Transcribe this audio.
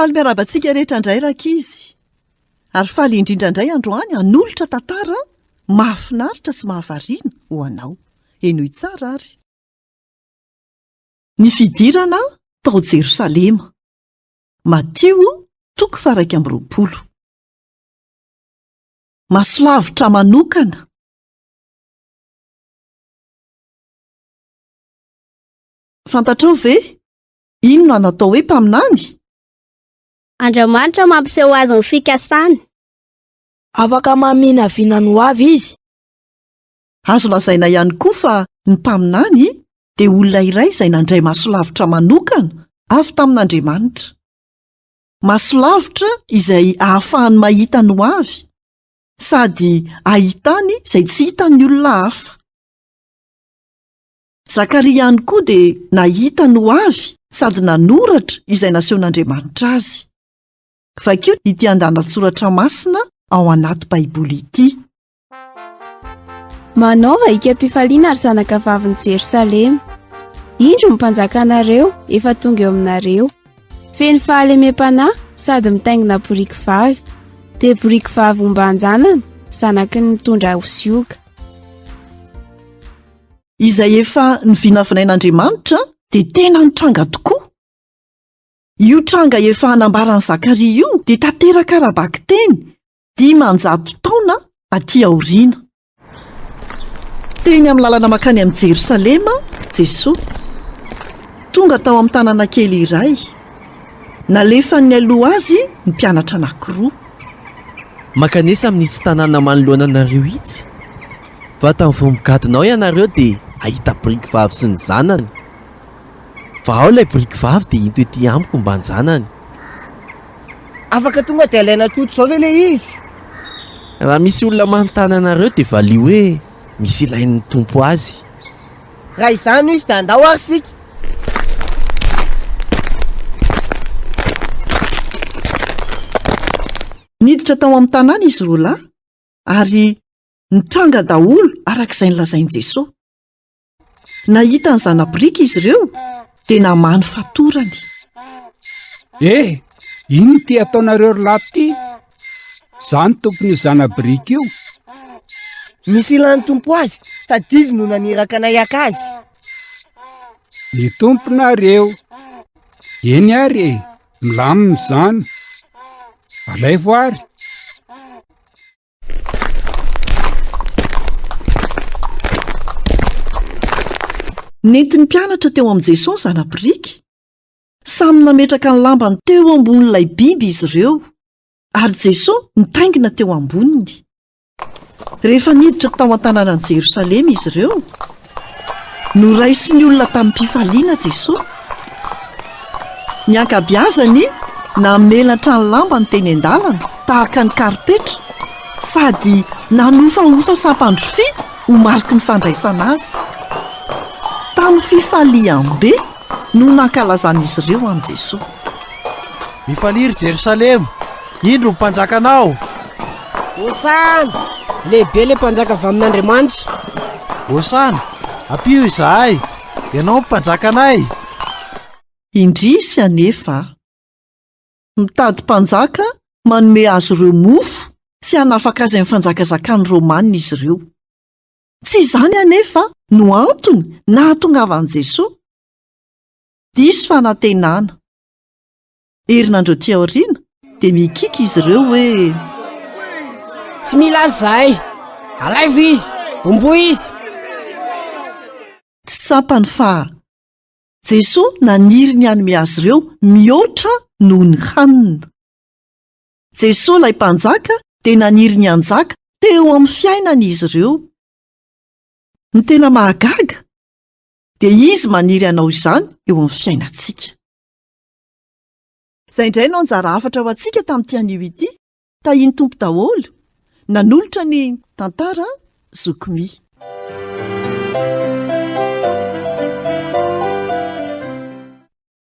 Faly miarahaba antsika rehetra indray rankizy. Ary faly indrindra indray androany hanolotra tantara mahafinaritra sy mahavariana ho anao. Henoy tsara ary. Ny fidirana tao Jerosalema. Matio toko faha-21. Masolavitra manokana. Fantatrao ve inona no atao hoe mpaminany? Andriamanitra mampiseho azy ny fikasany. Afaka maminavina ny hoavy izy. Azo lazaina ihany koa fa ny mpaminany dia olona iray izay nandray masolavitra manokana avy tamin'Andriamanitra. Masolavitra izay ahafahany mahita ny hoavy sady ahitany izay tsy hitan'ny olona hafa. Zakaria ihany koa dia nahita ny hoavy sady nanoratra izay nasehon'Andriamanitra azy. Vakio ity andalan-tsoratra masina ao anaty Baiboly ity. Manaova hikam-pifaliana ry zanakavavin'i Jerosalema. Indro ny mpanjakanareo efa tonga eo aminareo. Feno fahalemem-panahy sady mitaingina boriky vavy, dia boriky vavy omban-janany, zanaky ny mitondra zioga. Izay efa novinavinain'Andriamanitra dia tena nitranga tokoa. Io tranga efa nambaran'i Zakaria io dia tanteraka ara-bakiteny 500 taona aty aoriana. Teny amin'ny lalana mankany amin'i Jerosalema Jesoa. Tonga tao amin'ny tanàna kely iray. Nalefany nialoha azy ny mpianatra anankiroa. Mankanesa amin'itsy tanàna manoloana anareo itsy. Vantany vao migadona ao ianareo dia hahita biriky vavy sy ny zanany. Vahao ilay biriky vavy dia ento ety amiko mban-janany. Afaka tonga dia alaina tsotra izao ve ilay izy? Raha misy olona manontany anareo dia valio hoe misy ilain'ny Tompo azy. Raha izany no izy dia andao ary isika. Niditra tao amin'ny tanàna izy roalahy ary nitranga daholo araka izay nolazain'i Jesoa. Nahita ny zana-biriky izy ireo dia namaha ny fatorany. Eh, inona ity ataonareo ry lahy ity? Izaho no tompon'io zana-biriky io. Misy ilan'ny Tompo azy, sady izy no naniraka anay haka azy. Ny tomponareo. Eny ary e, milamina izany. Alaivo ary. Nentin'ny mpianatra teo amin'i Jesoa ny zana-biriky. Samy nametraka ny lambany teo ambonin'ilay biby izy ireo, ary Jesoa nitaingina teo amboniny. Rehefa niditra tao an-tanànan'i Jerosalema izy ireo, noraisin'ny olona tamim-pifaliana Jesoa. Ny ankabiazany namelatra ny lambany teny an-dalana tahaka ny karipetra sady nanofahofa sampan-drofia ho mariky ny fandraisana azy. Tamin'ny fifaliam-be no nankalazan'izy ireo an'i Jesoa. Mifalia ry Jerosalema! Indro ny mpanjakanao! Hosana! Lehibe ilay mpanjaka avy amin'Andriamanitra! Hosana! Ampio izahay! Ianao no mpanjakanay! Indrisy anefa, mitady mpanjaka manome azy ireo mofo sy hanafaka azy amin'ny fanjakazakan'ny Romanina izy ireo. Tsy izany anefa no antony nahatongavan'i Jesoa. Diso fanantenana. Herinandro aty aoriana dia mikiky izy ireo hoe. Tsy mila azy izahay! Alaivo izy! Homboy izy! Tsy tsapany fa Jesoa naniry ny hanome azy ireo mihoatra noho ny hanina. Jesoa ilay Mpanjaka dia naniry ny hanjaka teo amin'ny fiainan'izy ireo. Ny tena mahagaga dia Izy maniry hanao izany eo amin'ny fiainantsika. Izay indray no anjara hafatra ho antsika tamin'ity anio ity. Tahian'ny Tompo daholo. Nanolotra ny tantara Zoky Mi.